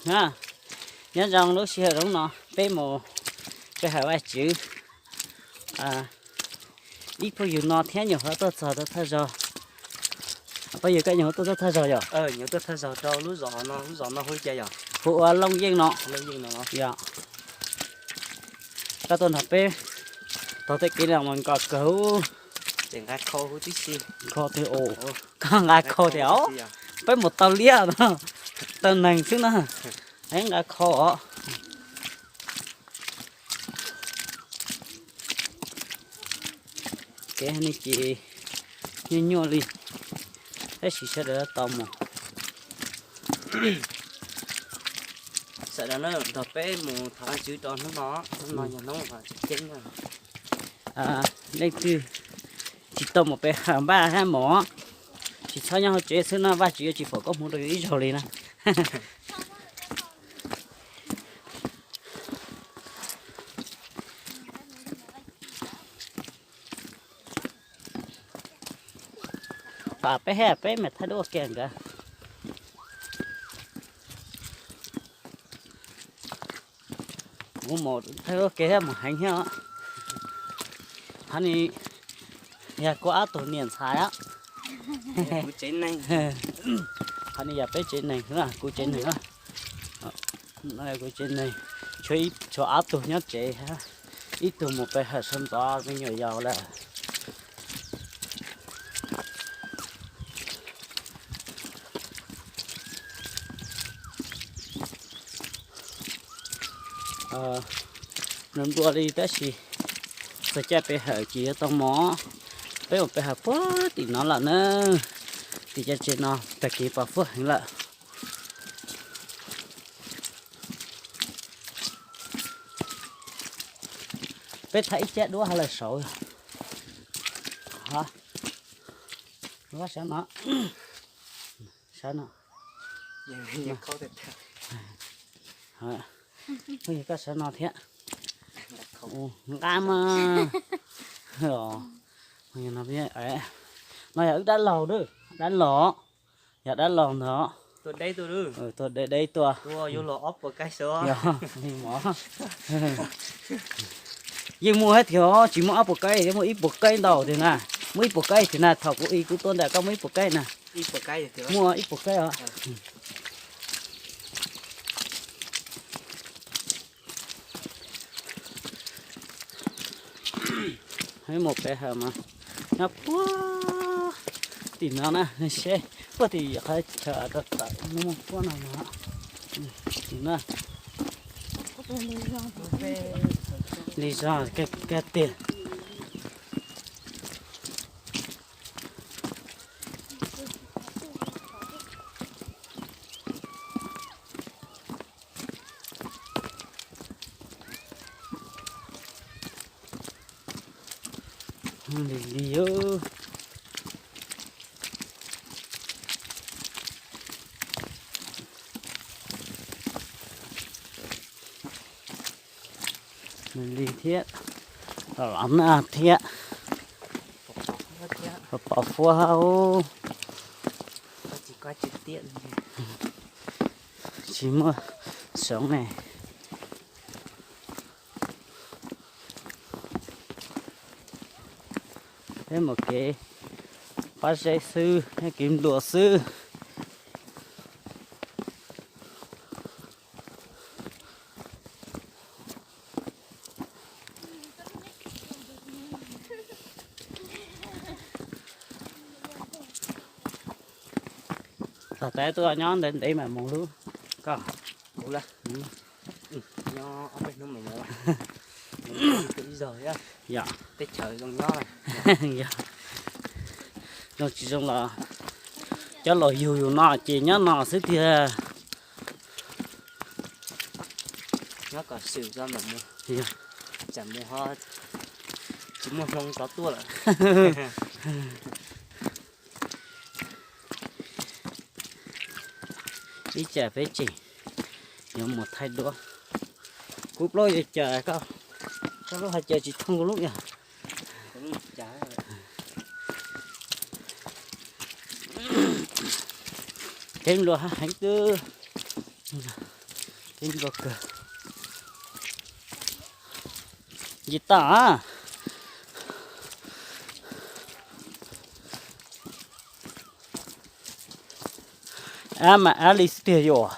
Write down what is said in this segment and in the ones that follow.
Na, nyob zoo lub sij hawm no peb mus pe hawm Vajtswv ib phooj ywg no thiab nyuam qhuav tuaj txog rau thawj zaug. Phooj ywg, koj nyuam qhuav tuaj txog thawj zaug yom? Nyuam qhuav tuaj thawj zaug rau lub zos no, lub zos no hu li cas yom? Hu ua Looj Yeej no. Yog. Koj tuaj nrog peb taug tej kev no mas nkos kawg. Koj nqa khau tias os, peb mus tau liab no, tau neeg xwb na, nqa khau os. Kev ne ces nyuaj nyuaj li, tab sis sawv daws tau mus. Sawv daws na, nrog peb mus thov Vajtswv rau hnub no, hnub no yog hnub tseem ceeb na. Leej twg tsis tau mus pe hawm npaj hab mus, tsis txhob nyob hauv tsev xwb no, Vajtswv yuav tsis foom koob hmoov rau yus ib zaug li na. Pab peb hab peb mam thaij duab ua ke nkawd. Kuv mus thaij duab ua ke thiab mus heev thiab. Qhov ni yog kuv ob tug niam ntxhais. Qhov ni yog peb tsev neeg, kuv tsev neeg. Kuv tsev neeg, tshuav ob tug nyob tsev, ib tug mus pe hawm sawv ntxov me nyuam yaus lawm. Nws nplua li tab sis txog caij pe hawm ces yuav tau mus. Peb mus pe hawm puag tim no lawm na, tim cov tsev no tag kis pos fuab heev lawm. Peb thaij ib cab duab hauv lawm saud. Sawv no, sawv no, koj sawv no thiab. Nqa mas. No yog wb dab laug, dab laug, yog dab laug ntag. Tuaj deb deb tuaj. Yog li mog. Yeej muaj hab tiag, tsis muaj ob puas kaib, muaj ib puas kaib ntau tiag na. Muaj ib puas kaib tiag na, thaum kuv i kuv tuaj ntawm koj muaj ib puas kaib na. Muaj ib puas kaib os. Mus pe hawm mas nyob puag tim no na, seb puag tim qhov chaw tawm muaj puab no no. Tim no li zog kawg tiag. Li li, li thiab, los nag thiab, pos fuab. Tsis muaj xyoob ne. Peb mus kev pob zeb xwb, kev nplua xwb. Txog teb tuaj nyob ntev ntev mam mus lub. Koj, kuv lawm, nyob ob peb hnub mam mus. Yog, teb chaws zoo nyob, zoo tsis zoo los cov laus yug yus no ces nyob no xwb tiag. Nyob kom swm tso mam mus, tsam mus ho tsis muaj hmoo tov tuaj lawm. Ib tsam peb tseem yuav mus thaij duab. Kuv plaub yuav cawm koj, koj lub hais cawm tsis thooj kuv lub yog. Kev nplua heev twb. Tib nkaus kawg. Nce toj. Ab mas ab li xwb tiag yom.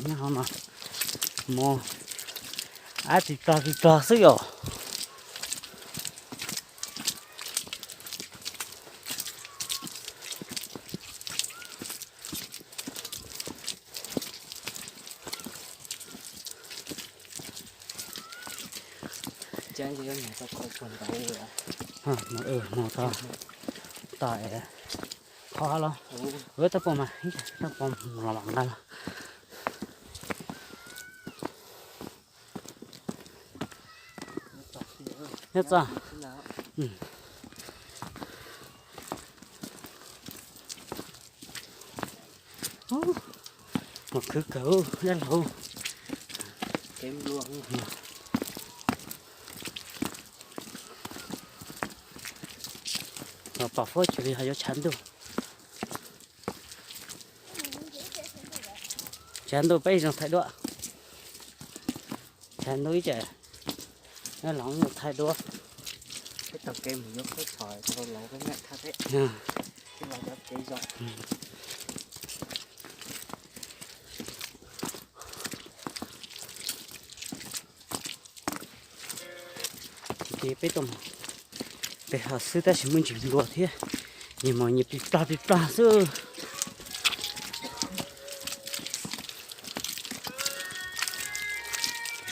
Nyob hauv no, mus ab tis plog tis plog xwb yom. Mus tau, tau es qhov los, tab pom mas, tab pom los mam nqa los. Nyob txog. Mus khwv kawg dab laug. Los pom fuab tsis li ho yuav tshav ntuj. Tshav ntuj peb zoo thaij duab. Tshav ntuj ib tsam los thaij duab. Ces peb tuaj mus pem hav xwb tab sis muaj ntsis ntuas thiab, nyias mas nyias plig plag plig plag xwb.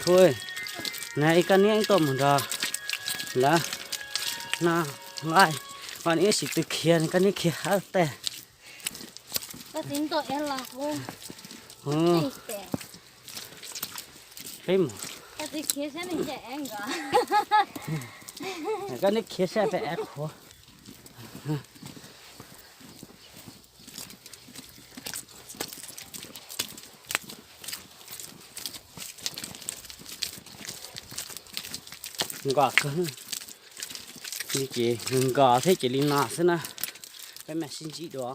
Thaum na koj niam tuaj mus nrog lawv no, nqa, koj niam sim twv khiav, koj niam khiav hab tag. Peb mus. Koj niam khiav sab pem av qhuav. Nkos kawg, ces nkos thiab ces li no xwb na. Peb mam sib ntsib dua.